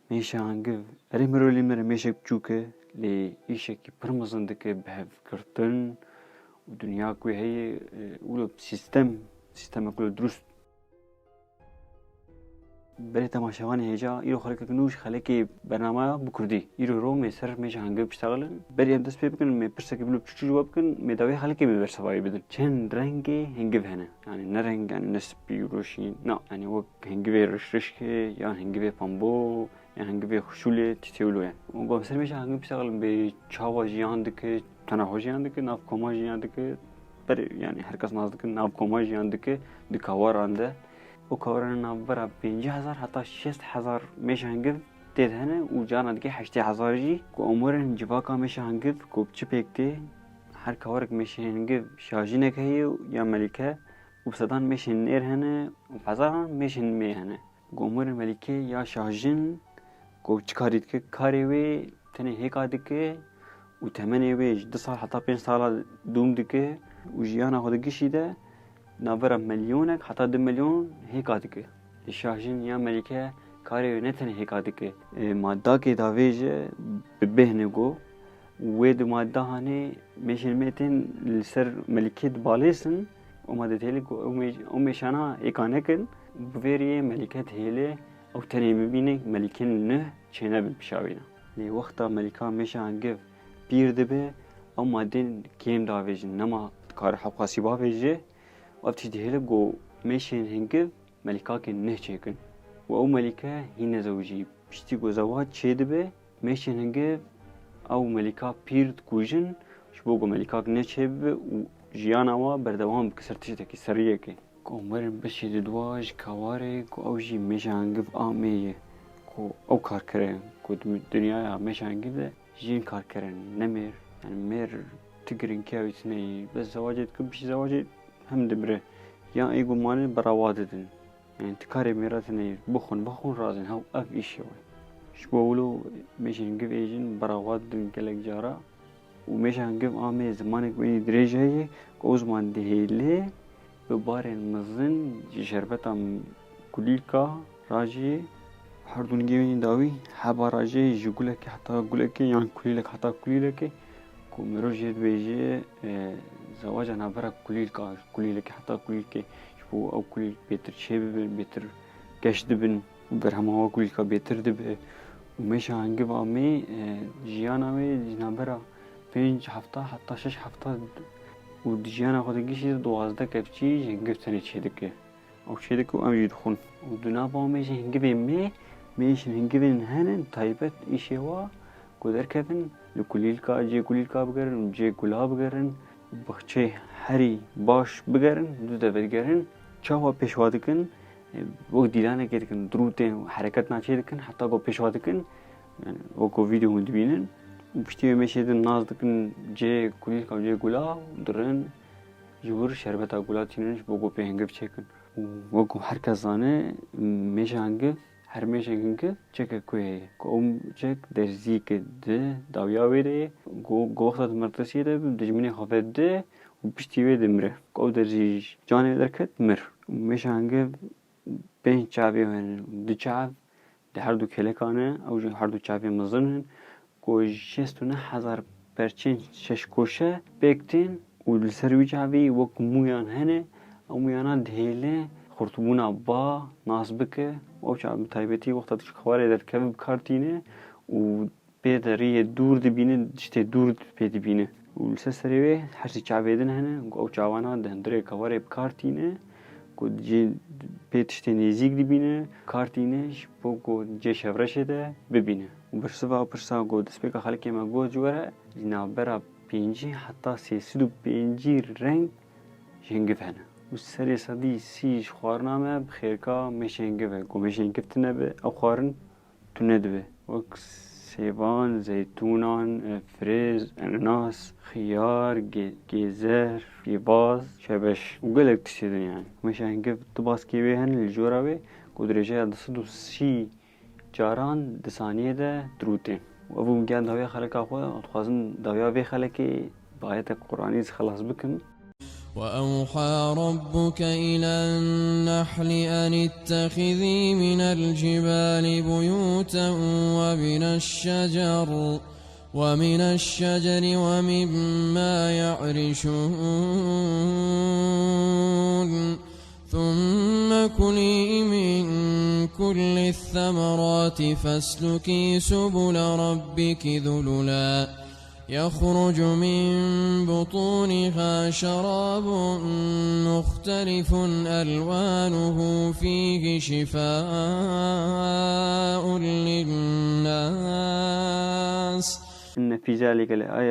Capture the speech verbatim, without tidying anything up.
Mêşa hingiv, erê mirolî mir mêşek biçûk e, lê îşekî pir mezin dike bi hevgirtin û dinya ku heye, e, wilo sîstem, sîstemek wilo dirust. Berê temaşevanê hêja, îro xelkek nû ji xelekê bernamaya bi kurdî. Îro ro me ser mêşa hingiv biştexilin. Berê em dest pê bikin, me pirsekê bilo çûçû ji we bikin, me dawê xelkê me bersevayê bidin. Çend rengê hingiv hene? Yani ne reng, yani ne spî û roşîn, na, yani wek hingivê rişrişkê, yan hingivê pembo, yan hingivê xuşûlê, tiştê wilo ye. Û gom ser mêşa hingiv biştexilin, bê çawa jiyan dike, tena xwe jiyan dike, nav koma jiyan dike, ber, yani her kes nas dike, nav koma jiyan dike, di kawaran de. Û kawaran navbera pêncî hezar heta şêst hezar mêşa hingiv tê de hene û carna dike heştê hezar jî. Ku omerên civaka mêşa hingiv ku çi pêk tê, her kawarek mêşa hingiv şajinek heye ya melîke û bi sedan mêşên nêr hene û bi hezaran mêşên mê hene. Ku omerên melîkê ya şajin ku çi karî dike, karê wê tenê hêka dike û temenê wê ji du sal heta pênc sala dûm dike û jiyana xwe di gişî de navbera milyonek heta du milyon hêka dike. Lê şajin ya melîke karê wê ne tenê hêka dike. E, madakê davêje bi bêhne go wê di madahanê mêşên me tên li ser melîkê dibalêsin, û ma dihêle ku ew mêş-, ew mêşana hêka nekin, bi vê rêyê melîke dihêle ew tenê bibîne, melîkên nuh çênebin pişawîna. Lê wexta melîka mêşa hingiv pîr dibe, ew madên kêm davêjin, nema dikare hewqasî bavêje, ev tişt dihêle ku mêşên hingiv melîkakên nuh çêkin. Û ew melîke hîn nezewicî. Piştî ku zewac çêdibe, mêşên hingiv ew melîka pîr dikujin, ji bo ku melîkak nuh çêbibe û jiyana wa berdewam bike ser tiştekî seriyekê. Ku em werin beşê di dua ji kawarê ku ew jî mêşa hingiv a mê ye, ku ew karker e, ku di dinyaya mêşa hingiv de jin karker in, ne mêr. Yani mêr ti giringî ya wî tune ye. Bes zewacê dikin, piştî zewacê hem dimire. Yan ê ku mane berawa didin. Yani ti karê mêra tune ye. Bixwin, vexwin, razin. Hew ev îşê we. Ji bo wilo mêşên hingiv ê jin berawa didin gelek cara. Û mêşa hingiv a mê zimanek wênî dirêj heye, ku ew ziman dihêle bi barên mezin ji şerbeta kulîlka rajê, her du ningê wênî dawî heba rajê ji gulekê heta gulekê yan kulîlek heta kulîlekê, ku mirov jê dibêje, e, zewaca navbera kulîlka, kulîlekê heta kulîlkê, ji bo ew kulîlk bêtir çêbibin, bêtir geş dibin û berhema wa kulîlka bêtir dibe. Û mêşa hingiv a mê, e, jiyana wê ji navbera pênc hefta heta şeş hefta û di jiyana xwe de giştî duwazdeh kevçî ji hingiv tenê çêdike. Ew çêdike û em jî dixwin. Û di nava mêşên hingivê mê, mêşên hingivên hene taybet îşê wa ku derkevin, li kulîlka, cê kulîlka bigerin û cê gula bigerin, baxçeyê herî baş bigerin, du deve digerin. Çawa pêşwa dikin? E, wek dîlanekê dikin, dirûtên hereket naçê dikin, heta ku pêşwa dikin, yani wek ku vîdeo hûn dibînin. Û piştî wê mêşê din nas dikin cê kulîlka û cê gula û dirin ji wir şerbeta gula tînin ji bo ku pê hingiv çêkin. Û wek ku her kes zane, mêşa hingiv, her mêşek hingiv çekek ku heye. Ku ew çek derzî ke di dawiya wê de ye, ku, ku wexta di metirsiyê de bi dijminê xwe ve dide û piştî wê dimire. Ku ew derzî ji canê derket, mir. Û mêşa hingiv pênc çavê hene, du çav di her du kêlekan e, ew jî her du çavê mezin in, ku ji şêst û neh hezar perçên şeşkoşe pêk tên û li ser wî çavî wek mûyan hene, ew mûyana dihêle xurtbûna ba nas bike. Ew çav bi taybetî wexta tu ji xwarê derkeve bi kar tîne û pê de riyê dûr dibîne, tiştê dûr pê dibîne. Û li ser serê wê her sê çavê din hene, ku ew çavana di hundirê kewarê bi kar tîne, ku cê pê tiştê nêzîk dibîne, kar tîne, ji bo ku cê şevreşê de bibîne. Û bersiva pirsa ku destpêka xelkê me got ji we re, ji navbera pêncî heta sê sed û pêncî reng ji hingiv hene. Û serê sedî sî ji xwarina me bi xêrka mêşê hingiv e. Ku mêşê hingiv tune be, ew xwarin tune dibe. Wek sêvan, zeytûnan, e, firêz, enanas, xiyar, gê-, gêzer, pîvaz, şebeş û gelek tiştê din yani. Mêşa hingiv du baskê wê hene li jora wê ku dirêjeya du sed û sî caran di saniyê de dirûtê. Û ev bû gel dawiya xeleka xwe, dixwazin dawiya vê xelekê bi ayetek Quranî xelas bikim. وأوحى ربك إلى النحل أن اتخذي من الجبال بيوتا ومن الشجر ومن الشجر ومما يعرشون ثم كلي من كل الثمرات فاسلكي سبل ربك ذللا يخرج من بطونها شراب مختلف ألوانه فيه شفاء للناس إن في ذلك لآية